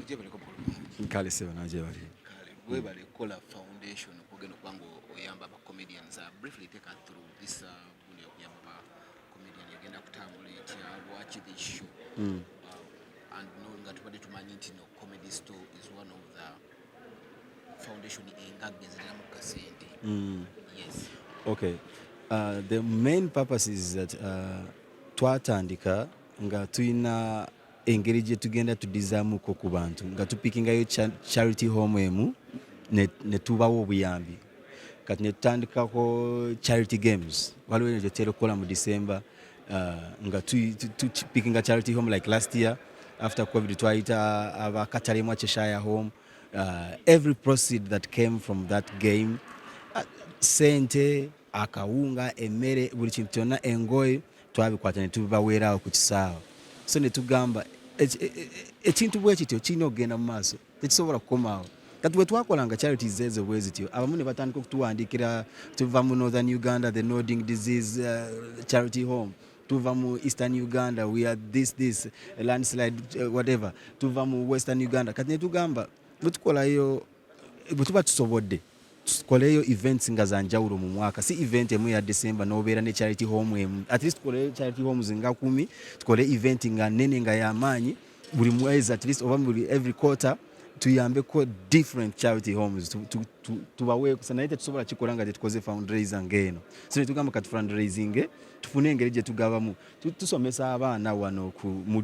Gyebaleko, mukulu Muhangi. Kale sebo, nagyebali. Kale, webale kukola foundation okugenda okuba nga oyamba aba comedians. Briefly take us through this gundi okuyamba ba comedian egenda kutambula etya, lwaki this show? And no, nga tubadde tumanyi nti no, Comedy Store is one of the foundation engagga ezirinamu kasente. Yes. Okay, the main purpose is that twatandika nga tulina engeri gye tugenda tudizaamuko ku bantu nga tupikingayo charity home emu ne tubawa obuyambi. Kati ne tutandikako charity games. Waliwo eno gyetutera okukola mu December, nga tupikinga charity home. Like last year after COVID twayita abakatalemu Cheshire Home. Every proceed that came from that game, sente, akawunga, emmere, buli kintu kyonna, engoye, twabikwata ne tubibaweeraawo ku kisaawe. So ne tugamba ekintu bwe kityo kirina okugenda mu maaso, tekisobola kukomaawo. Kati bwe twakolanga charities ezo bwe zityo, abamu ne batandika okutuwandiikira, tuva mu Northern Uganda, the Nodding Disease Charity Home, tuva mu Eastern Uganda, we are this landslide, whatever, tuva mu Western Uganda. Kati ne tugamba bwe tukolayo, bwe tuba tusobodde, tukoleyo events nga za njawulo mu mwaka, si event emu ya December n'obeera ne charity home emu. At least tukole charity homes nga 10, tukole event nga nene nga y'amaanyi buli mwezi at least, oba buli every quarter, tuyambeko different charity homes, tubaweeko. Naye tetusobola kikola nga tetukoze fundraiser ng'eno. So netugamba kati fundraising tufune engeri gye tugabamu. Tusomesa abaana wano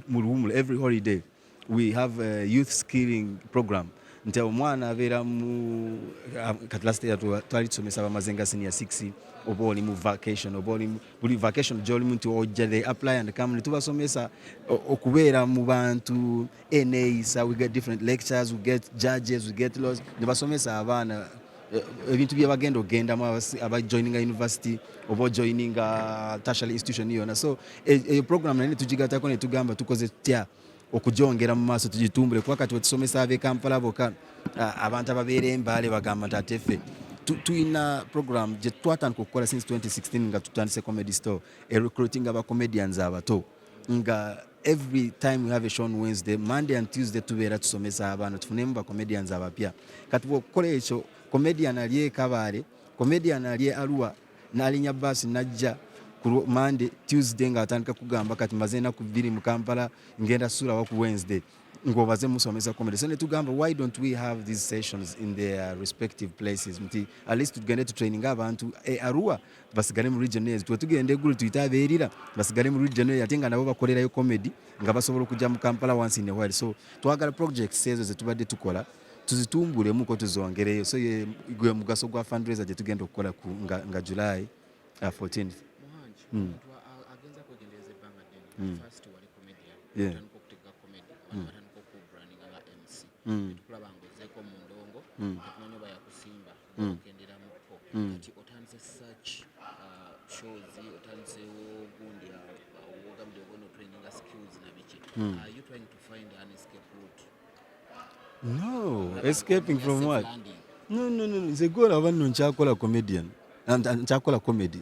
mu luwumulo. Every holiday we have a youth skilling program nti omwana abeera mu, kati last year twali tusomesa abamaze nga senior 6, oba oli mu vacation, oba oli buli vacation gy'olimu nti ojja, they apply and come, ne tubasomesa okubeera mu bantu, eneeyisa. We get different lectures, we get judges, we get laws, ne basomesa abaana ebintu bye bagenda okugendamu abajoininga university oba ojoininga tertiary institution yonna. So eyo program naye netugigatako ne tugamba tukoze tutya okugyongera mu maaso, tugitumbule, kuba kati wetusomesa ab'e Kampala bokka, abantu ababeera Embaale bagamba nti ate ffe tulina program gye twatandika okukola since 2016 nga tutandise Comedy Store, e recruiting aba comedians abato, nga every time we have a show on Wednesday, Monday and Tuesday tubeera tusomesa abaana tufunemu ba comedians abapya. Kati bw'okukola ekyo, comedian ali e Kabaale, comedian ali e Arua, n'alinnya baasi najja ku Monday, Tuesday ng'atandika kugamba kati maze ennaku 2 mu Kampala, ngenda sulawa ku Wednesday, ng'obaze musomesa comedy. So ne tugamba, why don't we have these sessions in their respective places, nti at least tugende tutraininga abantu e Arua basigale mu region ezo, twe tugenda eggulu tuyite abeerira basigale mu region eyo, ate nga nabo bakolerayo comedy nga basobola okujja mu Kampala once in a while. So twagala projects ezo zetubadde tukola tuzitumbulemu tuzongereyo. So ye gwe mugaso gwa fundraiser gye tugenda okukola nga July 14th. Muhangi, omuntu agenza kwegendereza ebbanga ddene. First wali comedian, otandika okutegeka comedy, abantu batandika okubrandinga nga MC. Netukulaba nga ozzeeko mu ndongo, tetumanyi oba yakusimba ogenderamuko. Kati otandise such shows, otandisewo gundi, wogambye ogenda otraininga skills na biki. Are you trying to find an escape route? No, escaping from Safe what? landing. No. Nze gwolaba nno nkyakola comedian. Nkyakola comedy.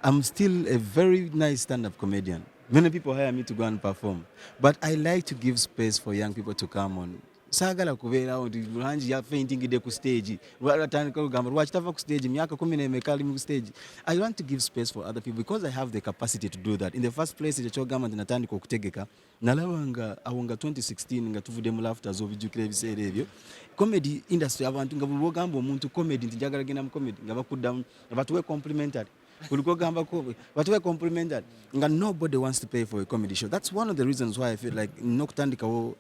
I'm still a very nice stand-up comedian. Many people hire me to go and perform. But I like to give space for young people to come on. Saagala kubeerawo nti Muhangi yafaintingidde ku stage. Atandika okugamba lwaki tava ku stage, myaka kumi n'emeka ali mu stage. I want to give space for other people because I have the capacity to do that. In the first place, ekyo kyogamba nti natandika okutegeka, nalaba nga awo nga 2016 nga tuvudde mu laughters, obijjukira ebiseera ebyo, comedy industry abantu nga buli lwogamba omuntu comedy nti njagala genda mu comedy, nga bakuddamu nga batuwe complimentary, buli kwogambako batuwe complimentary, nga nobody wants to pay for a comedy show. That's one of the reasons why I feel like nokutandikawo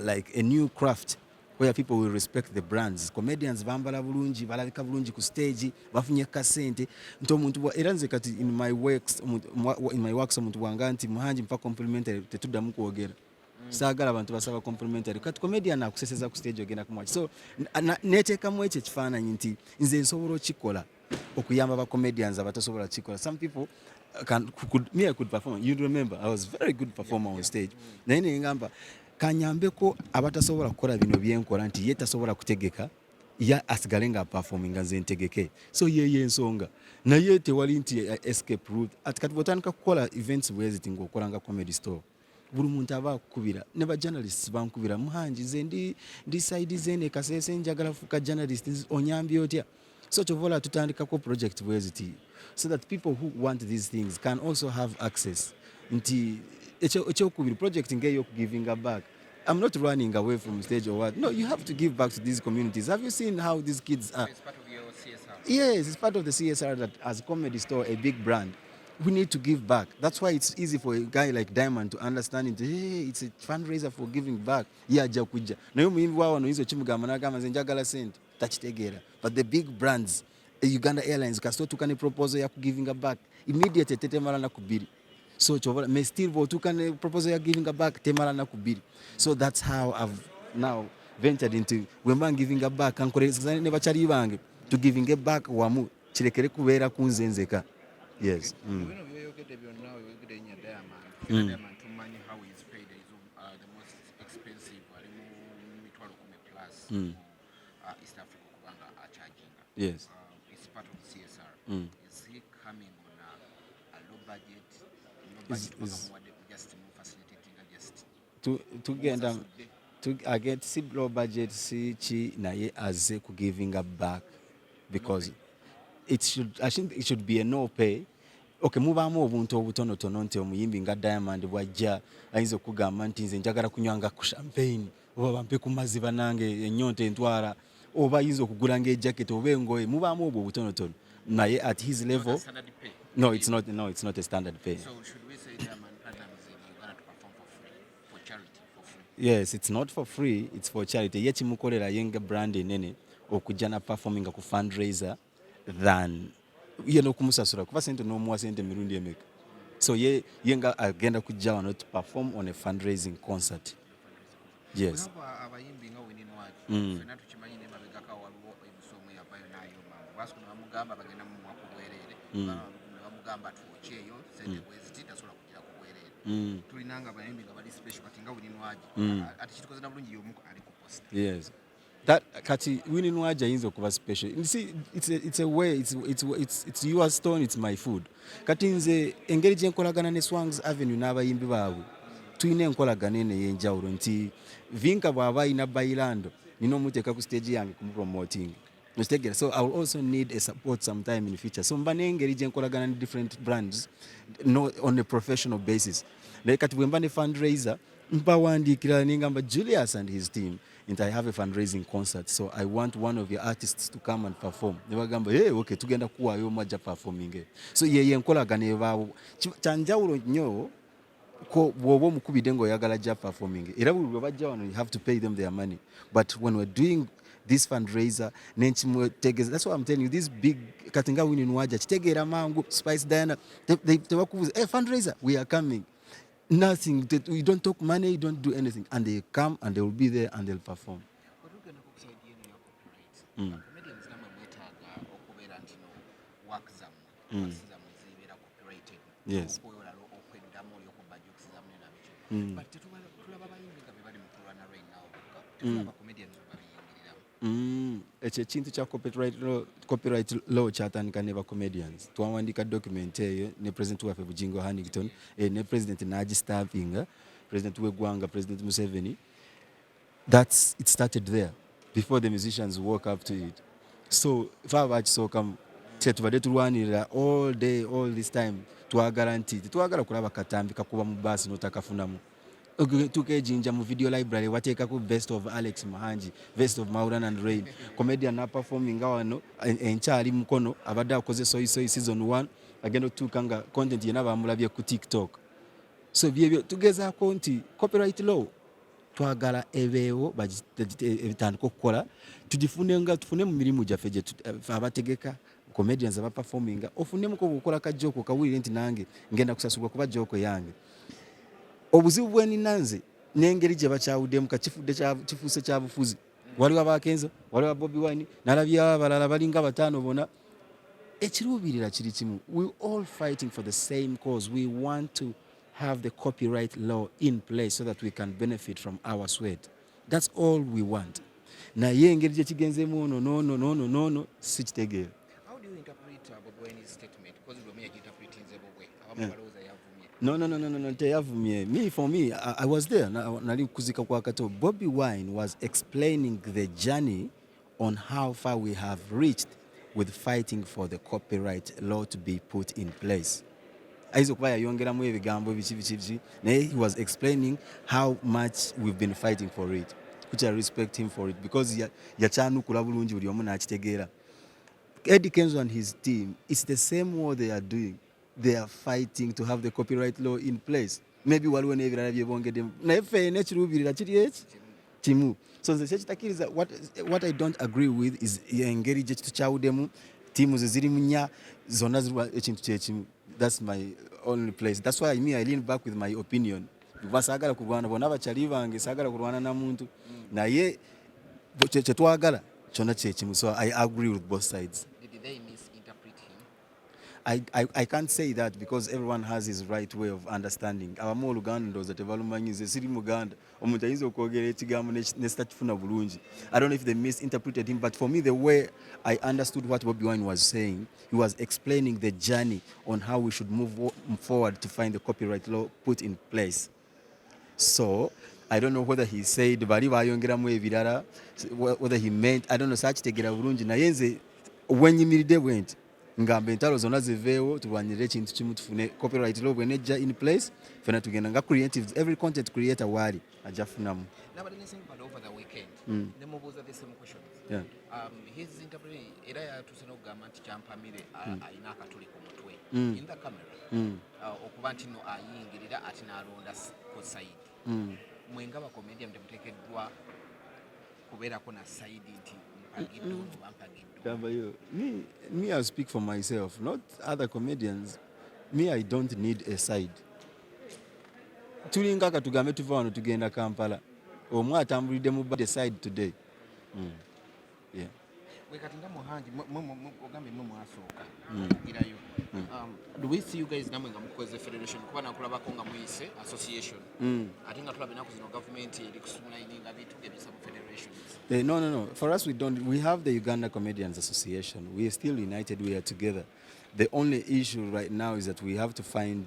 like a new craft where people will respect the brands. Comedians bambala bulungi, balabika bulungi ku stage, bafunye kasente nti omuntu era nze kati in my works, omuntu bwanga nti Muhangi mpa complimentary, tetuddamu kwogera. Saagala abantu basaba complimentary. Kati comedian akuseseza ku stage, ogenda kumuwaki? So neteekamu ekyo ekifaananyi nti nze nsobola okikola okuyamba ba comedians abatasobola kikola. Some people can, could, me, I could perform. You remember I was very good performer on stage, naye nengamba kanyambeko abatasobola kukola bino byenkola, nti ye tasobola kutegeka, ya asigale nga performinga, nze ntegeke. So yeyo ensonga, naye tewali nti escape route. Ati kati bwotandika kukola events bweziti ng'okola nga Comedy Store, Buli muntu aba akukubira, ne ba journalists bankubira, "Muhangi, ze ndi side zene Kasese, njagala fuka journalist, onyambye otya?" So kyova olaba tutandikako project bwe ziti so that people who want these things can also have access. Nti ekyokubiri, project ng'eyokugivinga back, I'm not running away from stage or what. No, you have to give back to these communities. Have you seen how these kids are? It's part of your CSR. Yes, it's part of the CSR that as Comedy Store, a big brand, we need to give back. That's why it's easy for a guy like Diamond to understand it. Hey, it's a fundraiser for giving back. Ye ajja kujja. Naye omuyimbi wa wano oyinza okimugamba n'agamba, "Nze njagala sente," takitegeera. But the big brands, Uganda Airlines, kasita otuuka ne proposal ya kugivinga back, immediately tetemala naku 2. So kyova me still bw'otuuka ne proposal ya giving back, temala naku 2. So that's how I've now ventured into bwe mba ngivinga back, nkoleza ne bakyali bange tugivinge back wamu, kirekere kubeera ku nze nzeka. Yes. Mu bino byoyogedde byonna, oyogedde erinnya Diamond. Diamond tumanyi how he is paid, is the most expensive, ali mu 100,000 plus mu East Africa kubanga acharginga. It's part of CSR. Is he coming on a low budget, no budget, bakamuwadde just mu facilitating just Tugenda Musasudde. Again, si low budget, si ki, naye azze ku giving up back because it should, I think it should be a no pay. Okay, mubaamu obuntu obutonotono nti omuyimbi nga Diamond bwajja ayinza okugamba nti, "Nze njagala kunywanga ku champagne oba bampe ku mazzi, bannange ennyonta entwala," oba ayinza okugula ng'ejacket oba engoye. Mubaamu obwo obutonotono, naye at his level Not a standard pay. No, it's not. No, it's not a standard pay. So should we say Diamond Platnumz is in Uganda to perform for free, for charity, for free? Yes, it's not for free, it's for charity. Ye kimukolera ye nga brand enene okujja na performinga ku fundraiser than ye n'okumusasula, kuba sente n'omuwa sente emirundi emeka? So ye nga agenda kujja wano to perform on a fundraising concert, yes. We have abayimbi nga Winnie Nwagi. Ffenna tukimanyi ne mabegako waliwo ebisomo yavayo n'ayomba Vasco ne bamugamba bagenda mumuwa ku bwereere. Ne bamugamba twokyeyo sente bweziti, tasobola kugira ku bwereere. Tulina nga abayimbi nga bali special, kati nga Winnie Nwagi ate kitukoze na bulungi, y'omu ali ku poster. Yes, that kati Winnie Nwagi ayinza okuba special. You see, it's a way, it's your stone, it's my food. Kati nze engeri gye nkolagana ne Swangs Avenue n'abayimbi baabwe, tulina enkolagana eno ey'enjawulo nti Vinka bw'aba alina bailando, nina omuteeka ku stage yange kumupromoting, okitegeera? So I will also need a support sometime in future. So mba n'engeri gye nkolagana ne different brands, no, on a professional basis. Naye kati bwe mba ne fundraiser, mbawandiikira nengamba Julius and his team nti, "I have a fundraising concert, so I want one of your artists to come and perform." Ne bagamba, "Hey, okay, tugenda kuwaayo omu ajja performing." So yeyo enkolagana ebaawo. Kyanjawulo nnyo ko bw'oba omukubidde ng'oyagala ajja performing. Era buli lwe bajja wano, you have to pay them their money. But when we're doing this fundraiser, nenkimutegeeza. That's why I'm telling you, this big, kati nga Winnie Nwagi kitegeera mangu, Spice Diana, tebakubuuza, "Hey, fundraiser, we are coming," nothing. You don't talk money, you don't do anything, and they come and they will be there and they'll perform. Bwe tugenda ku side eno ya copyright, comedians namwe mwetaaga okubeera nti no work zammwe, works zammwe zibeera copyrighted. Okwewala okweddamu oli okubba jokes zammwe nabiki. But tulaba bayimbi nga be bali mu kulwana right now bokka, tetulaba comedians bwe babiyingiriramu. Ekyo ekintu kya copyright law kyatandika ne ba comedians. Twawandika document eyo ne president waffe Bujingo Hannington, ne president n'agistampinga, president w'eggwanga, President Museveni. That's it, started there before the musicians woke up to it. So fe abakisookamu kyetubadde tulwanirira all day, all this time. Twagala nti tetwagala kulaba katambi kakuba mu baasi n'otakafunamu. Tuka ejinja mu video library, wateekako best of Alex Muhangi, best of Mauran and Rain, comedian naperforminga wano enkyali mukono abadde akoze Soyi Soyi season 1, agenda okutuuka nga content yena bamulabye ku TikTok. So byebyo tugezaako nti copyright law twagala ebeewo, etandike okukola, tugifune nga tufune mu mirimu gyaffe gye abategeka, comedians abaperforminga, ofunemuko bwokola ka joke kawulire nti nange ngenda kusasulwa kuba joke yange. Obuzibu bwenina nze n'engeri gye bakyawuddemu, kakifudde kifuuse kya bufuzi. Waliwo abakenzo, waliwo aba Bobi Wine, nalabye abalala balinga bataano. Bona ekiruubirira kiri kimu. We all fighting for the same cause. We want to have the copyright law in place so that we can benefit from our sweat. That's all we want. Naye engeri gye kigenzeemu ono noono noono noono sikitegeera. How do you interpret Bobi Wine's statement? Because buli omu yaginterpretinze bubwe. Abamu balowooza yavumye. No, teyavumye. Me, for me, I was there. Nali kuzika kwa Kato. Bobby Wine was explaining the journey on how far we have reached with fighting for the copyright law to be put in place. Ayinza okuba yayongeramu ebigambo biki biki biki, naye he was explaining how much we've been fighting for it, which I respect him for it because yakyanukula bulungi, buli omu n'akitegeera. Eddie Kenzo and his team, it's the same war they are doing. They are fighting to have the copyright law in place. Maybe waliwo n'ebirala bye bongeddemu, naye ffenna ekiruubirira kiri eki kimu. So nze kyekitakkiriza, what I don't agree with is engeri gye tukyawuddemu tiimu ze ziri nnya, zonna zirwa ekintu kyekimu. That's my only place. That's why me, I lean back with my opinion, kuba saagala kulwana, bonna bakyali bange, saagala kulwana na muntu, naye kyetwagala kyonna kyekimu. So I agree with both sides. Did they misinterpret him? I can't say that because everyone has his right way of understanding. Abamu Oluganda ndowooza tebalumanyi, nze siri Muganda, omuntu ayinza okwogera ekigambo ne sitakifuna bulungi. I don't know if they misinterpreted him, but for me, the way I understood what Bobi Wine was saying, he was explaining the journey on how we should move forward to find the copyright law put in place. So I don't know whether he said bali bayongeramu ebirala, whether he meant, I don't know, saakitegeera bulungi, naye nze wenyimiridde bwe nti ngamba entalo zonna ziveewo, tulwanirire ekintu kimu, tufune copyright law. Bwenejja in place, fena tugenda nga creatives, every content creator waali ajja funamu. Nabadde ne Sempala over the weekend, ne mubuuza the same questions. His interpretation, era yatuuse n'okugamba nti Kyampamire alina akatuli ku mutwe in the camera, okuba nti no ayingirira ate n'alonda ku side. Mwe nga ba comedian temuteekeddwa kubeerako na side nti mpagidde ono oba mpagidde ono? Gamba yo, me, I speak for myself, not other comedians. Me, I don't need a side. Tulinga katugambe tuva wano tugenda Kampala. Omu atambulidde mu the side today. Yeah. Gwe kati nga Muhangi, ogambye mwe mwasooka okugirayo. Do we see you guys namwe nga mukoze federation? Kuba nakulabako nga muyise association, ate nga tulaba ennaku zino gavumenti eri kusumulayininga bintu ngebisa mu federations. No. For us, we don't. We have the Uganda Comedians Association. We are still united. We are together. The only issue right now is that we have to find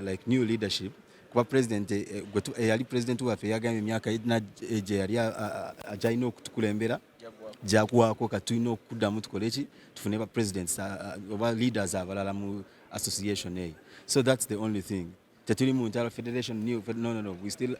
like new leadership. Kuba president eyali president waffe yagambye emyaka gye yali agyalina okutukulembera gyakuwaako, kati tulina okuddamu tukole ki, tufune ba presidents oba leaders abalala mu association eyo. So that's the only thing. Tetuli mu ntalo federation new, no,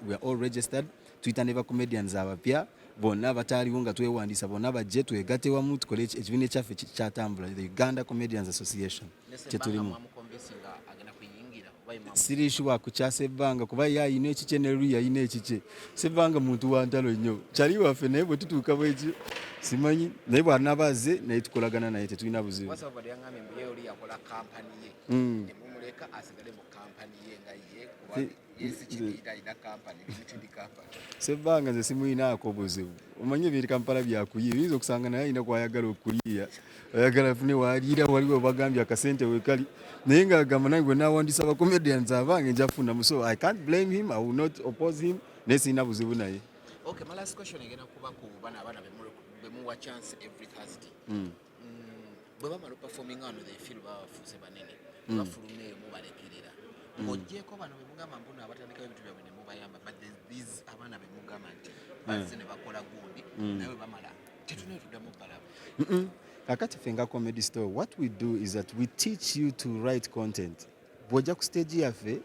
we are all registered. Tuyita ne ba comedians abapya bonna bataaliwo nga twewandiisa, bonna bajje twegatte wamu tukole ekibiina ekyaffe kyatambula, the Uganda Comedians Association. Kyetulimu. Mwamuconvincinga agenda kuyingira oba ye Siri sure kukyasa ebbanga, kuba ye ayina ekikye ne Lui ayina ekikye. Sebbanga muntu wa ntalo nnyo, kyali waffe, naye bwe tutuuka bwekyo simanyi, naye bw'anaaba azze naye tukolagana naye, tetulina buzibu. Wasavade yangambye mbu ye oli yakola kampani ye, nemumuleka asigale mu kampani ye nga ye, kuba ye si kibiina, alina kampani, limited company. Sebbanga nze simuyinaako buzibu. Omanyi ebiri Kampala byakuyiiya, oyinza okusanga naye alina kwayagala okuyiiya, ayagala afune waliira, waliwo bagambye akasente wekali, naye ng'agamba nange bwe naawandisa ba comedians abange nja kufunamu. So I can't blame him, I will not oppose him, naye sirina buzibu naye. Okay, my last question egenda kuba ku bano abaana bemuwa chance every Thursday. Bwe bamala performing wano, they feel baba bafuuse banene, bafuluma eyo mubalekerera. Ng'ogyeko bano bemugamba mbuno abatandikawo ebintu byabwe ne mubayamba, but there's these abaana bemugamba nti bazze ne bakola gundi, naye bwe bamala tetunaye tuddamu balaba. Kakati ffe nga Comedy Store, what we do is that we teach you to write content. Bw'ojja ku stage yaffe,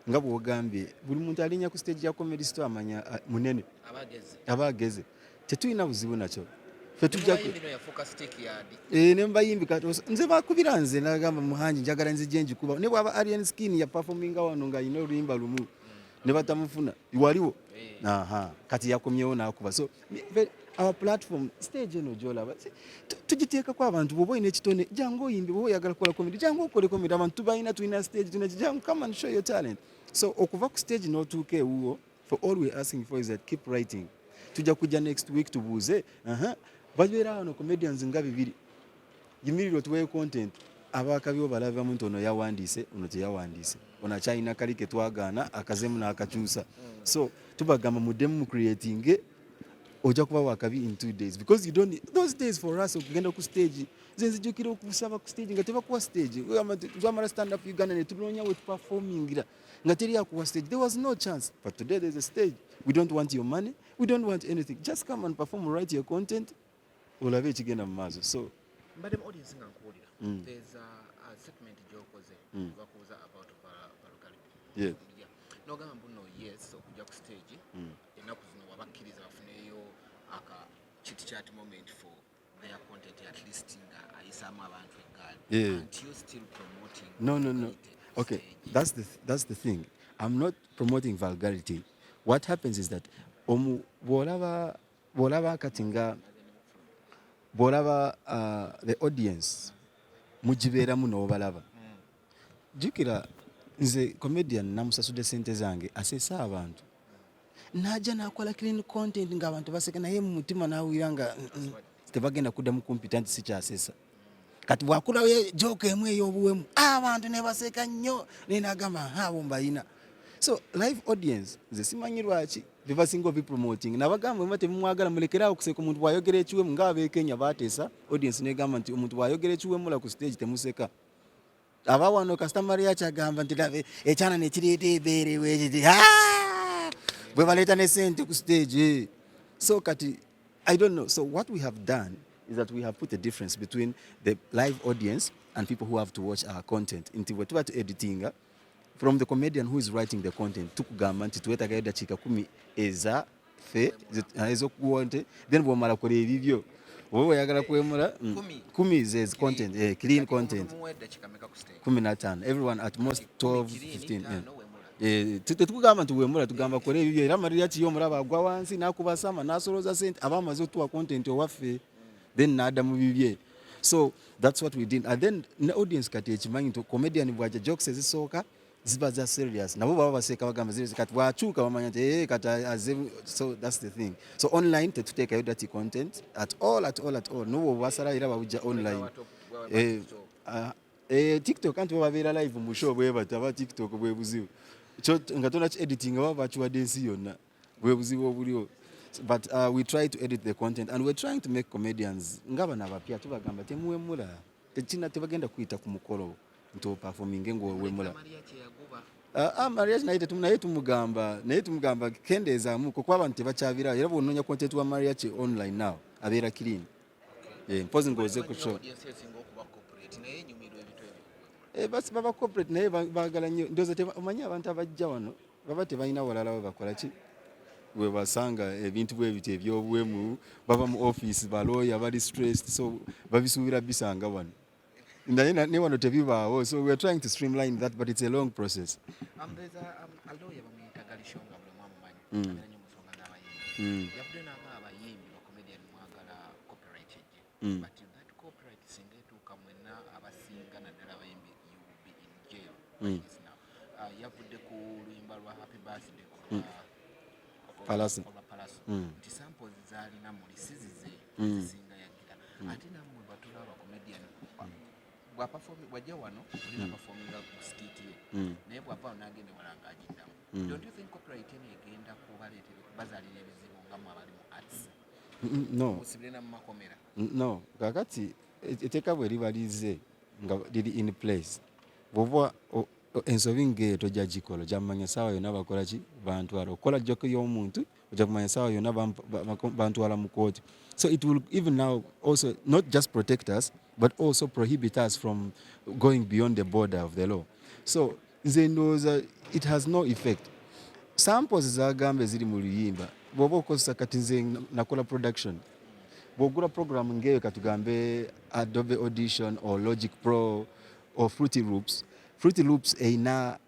nga bw'ogambye, buli muntu alinnya ku stage ya Comedy Store amanya munene. Abagezi. Aba ageze, tetulina buzibu nakyo. Ffe tujja Mubayimbi no yafuuka stick yard. Eh, ne mubayimbi kati nze bakubira nze nagamba, "Muhangi, njagala nzije njikuba." Ne bwaba Alien Skin yaperforminga wano ng'alina oluyimba lumu ne batamufuna, waliwo. Aha, kati yakomyewo n'akuba. So our platform, stage eno gyolaba, tugiteekako abantu. Bw'oba olina ekitone, jangu oyimbe. Bw'oba oyagala kukola comedy, jangu okole comedy. Abantu tubalina, tulina stage, tulina, jangu, come and show your talent. So okuva ku stage n'otuuka ewuwo, for all we're asking for is that keep writing. Tujja kujja next week tubuuze, aha, babeera wano comedians nga bibiri, yimirira otuweyo content. Abakabiwo balabamu nti ono yawandiise, ono teyawandiise, ono akyalina kali ke twagaana, akazeemu n'akakyusa. So tubagamba muddemu mu creating. Ojja kuba wakabi in 2 days because you don't need those days. For us okugenda ku stage, nze nzijukira okusaba ku stage nga tebakuwa stage. Twamala Stand Up Uganda ne tunoonya we tuperformingira nga teri akuwa stage. There was no chance, but today there's a stage. We don't want your money, we don't want anything, just come and perform, write your content, olabe ekigenda mu maaso. So Mbadde mu audience nga nkuwulira. There's a statement gy'okoze, bakubuuza about vulgarity. Yeah. N'ogamba mbu no, yes, okujja ku stage ennaku zino wabakkiriza bafuneyo aka chit chat moment for their content, at least nga ayisaamu abantu eggaali. Aren't you still promoting No. vulgarity ku Okay, stage? that's the thing. I'm not promoting vulgarity. What happens is that omu bw'olaba kati nga bw'olaba the audience mugibeeramu n'obalaba, jjukira nze comedian namusasudde sente zange aseesa abantu, n'ajja n'akola clean content ng'abantu baseka, naye mu mutima n'awulira nga tebagenda kuddamu kumpita nti sikyasesa. Kati bwakulawo joke emu ey'obuwemu, abantu ne baseka nnyo, naye n'agamba, abo mbayina. So live audience nze simanyi lwaki bebasinga obipromoting. Nabagamba mwe temumwagala, mulekerawo okuseka omuntu bw'ayogera ekiwemu. Ng'abekenya bateesa audience negamba nti omuntu bw'ayogera ekiwemula ku stage temuseka. Aba wano kasita yakyagamba nti labe ekyana nekireeta ebeere wekiti bwe baleeta ne sente ku stage, eh. So kati I don't know. So what we have done is that we have put a difference between the live audience and people who have to watch our content, nti bwe tuba tu editinga, from the comedian who is writing the content, tukugamba nti tuwetagayo dakiika 10 eza ffe ez'okuwa nte, then bwomala kola ebibyo oba oyagala kwemula. Kumi. 10 ze content, clean content. Muwe eddakiika meka ku stage? 15, everyone, at most 12, Kumi, 15, yeah. 5, wemula. Eh, tetugamba nti wemula, tugamba kola ebibyo. Era malira kiyo omulaba agwa wansi n'akuba sama n'asoloza sente, aba amaze otuwa content owaffe, then n'adda mu bibye. So that's what we did. And then ne audience kati ekimanyi nti comedian bwajja, jokes ezisooka ziba za serious, nabo baba baseka, bagamba serious. Kati bwakyuka bamanya nti kati aze. So that's the thing. So online tetuteekayo dirty content at all, at all, at all. N'obwo bwasala era babujja online. TikTok anti bo babeera live mu show bwe bati. Aba TikTok bwe buzibu. Nga tona editing baba bakiwadde ensi yonna, bwe buzibu obuliwo. But we try to edit the content and we're trying to make comedians nga bano abapya, tubagamba temuwemula, tekina tebagenda kuyita ku mukolo nti operforminge ng'owemula. Maria kyeyaguba. Ah, Maria naye naye tumugamba kendeezaamuko kuba abantu tebakyabirawo. Era bw'onoonya content wa Maria ki online now abeera clean. Mpozi ng'oze ku show. Audience esinga okuba corporate, naye enyumirwa ebintu ebyo. Eh, basi baba corporate naye baagala nnyo. Ndowooza omanyi abantu abajja wano baba tebalina walala we bakola ki we basanga ebintu bwe bityo ebyobuwemu. Baba mu office, balooya, bali stressed, so babisuubira bisanga wano, naye ne wano tebibaawo. So we are trying to streamline that, but it's a long process. There's a lawyer bamuyita Galishonga, buli omu amumanyi, abeera nnyo mu nsonga z'abayimbi. Yavuddeyo n'agamba abayimbi, bacomedian, mwagala copyright ejje, but that copyright singa etuuka, mwenna abasinga naddala abayimbi, you will be in jail by this now. Yavudde ku luyimba lwa Happy Birthday Palaso. olwa Palaso, nti samples zaalina muli si zize, zisinga yagira. Ate nammwe batula abacomedian, bwajja wano olina performinga ku skit ye, naye bw'ava awo n'agenda ewala ng'agiddamu. Don't you think copyright eno egenda kubaleetera bazaalira ebizibu nga mwe abali mu arts? No. Musibire na mu makomera. No, kakati etteeka bwe liba lize nga liri in place, bw'oba ensobi ng'eyo tojja gikola. Ojja kumanya saawa yonna bakola ki, bantwala okukola joke y'omuntu, ojja kumanya saawa yonna bantwala mu kooti. So it will even now also not just protect us but also prohibit us from going beyond the border of the law. So nze ndowooza it has no effect. Samples zagamba eziri mu luyimba, bw'oba okozesa, kati nze nakola production, bw'ogula program ng'eyo, katugambe Adobe Audition or Logic Pro or Fruity Loops, Fruity Loops erina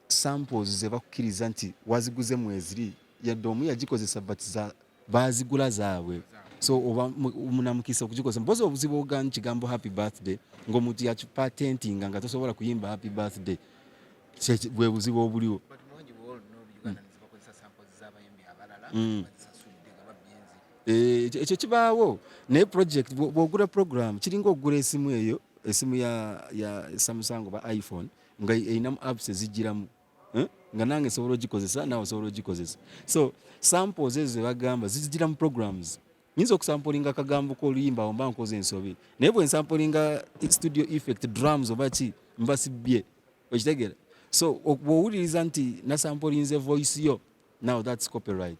samples ze bakukkiriza nti waziguze mweziri, yadde omu yagikozesa, but za bazigula zaabwe. So oba munamukisa okugikozesa. Mpozi obuzibu ogaana kigambo happy birthday ng'omuntu yakipatentinga nga tosobola kuyimba happy birthday. Bwe buzibu obuliwo. But muwangi we all know Ugandans bakozesa samples z'abayimbi abalala, bazisasudde nga babyenzi. Eh, ekyo kibaawo, naye project bw'ogula program kiringa okugula esimu eyo, esimu ya Samsung oba iPhone nga erinamu apps ezigiramu, eh? Nga nange nsobola ogikozesa, naawe osobola ogikozesa. So samples ezo zebagamba zigira mu programs. Nyinza okusampolinga akagambo k'oluyimba awo mba nkoze ensobi, naye bwe nsampolinga studio effect, drums oba ki, mba sibbye. Okitegeera? So bw'owuliriza nti nasampolinze voice yo, now that's copyright,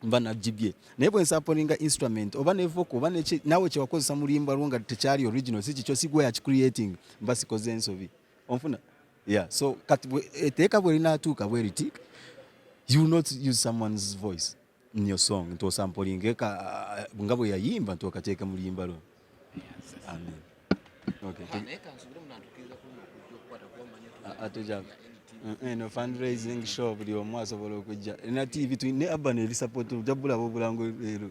mba nagibye. Naye bwe nsampolinga instrument oba ne vocal oba neki, naawe kyewakozesa mu luyimba lwo nga tekyali original, si kikyo, si gwe yakicreating, mba sikoze ensobi. Onfuna? Yeah. So kati etteeka bwe linaatuuka bwe riti, you will not use someone's voice in your song nti osampolinge nga bwe yayimba nti okateeka mu luyimba lwo. Amen. Okay. Naye kansubire munantuukiriza kuluma okujja okukwata kuba omanyi. Ate eno fundraising show, buli omu asobola okujja na TV ne Urban eri support, ojja bulaba obulango leero.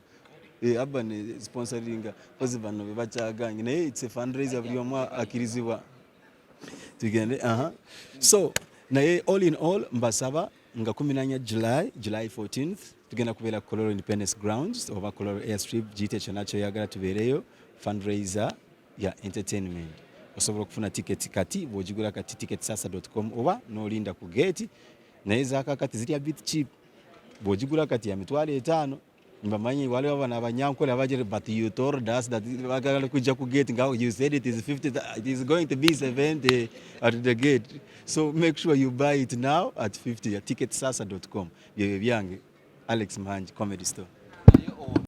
Urban sponsoringa kozi bano be bakyaganye, naye it's a fundraiser, buli omu akkirizibwa. Tugende. Aha. So naye all in all, mbasaba nga 14 July, July 14th, tugenda kubeera Kololo Independence Grounds oba Kololo Airstrip, giyite kyonna kyoyagala, tubeereyo, fundraiser ya entertainment. Osobola okufuna tiketi kati, bw'ogigula kati ticketsasa.com oba n'olinda ku gate, naye zakakati ziri a bit cheap. Bw'ogigula kati ya 50,000. Mbamanyi waliwo bano abanyankole abagira, "But you told us that," bagala kujja ku gate nga, "You said it is 50, it is going to be 70 at the gate." So make sure you buy it now at 50 at ticketsasa.com. Byebyo byange, Alex Muhangi, Comedy Store.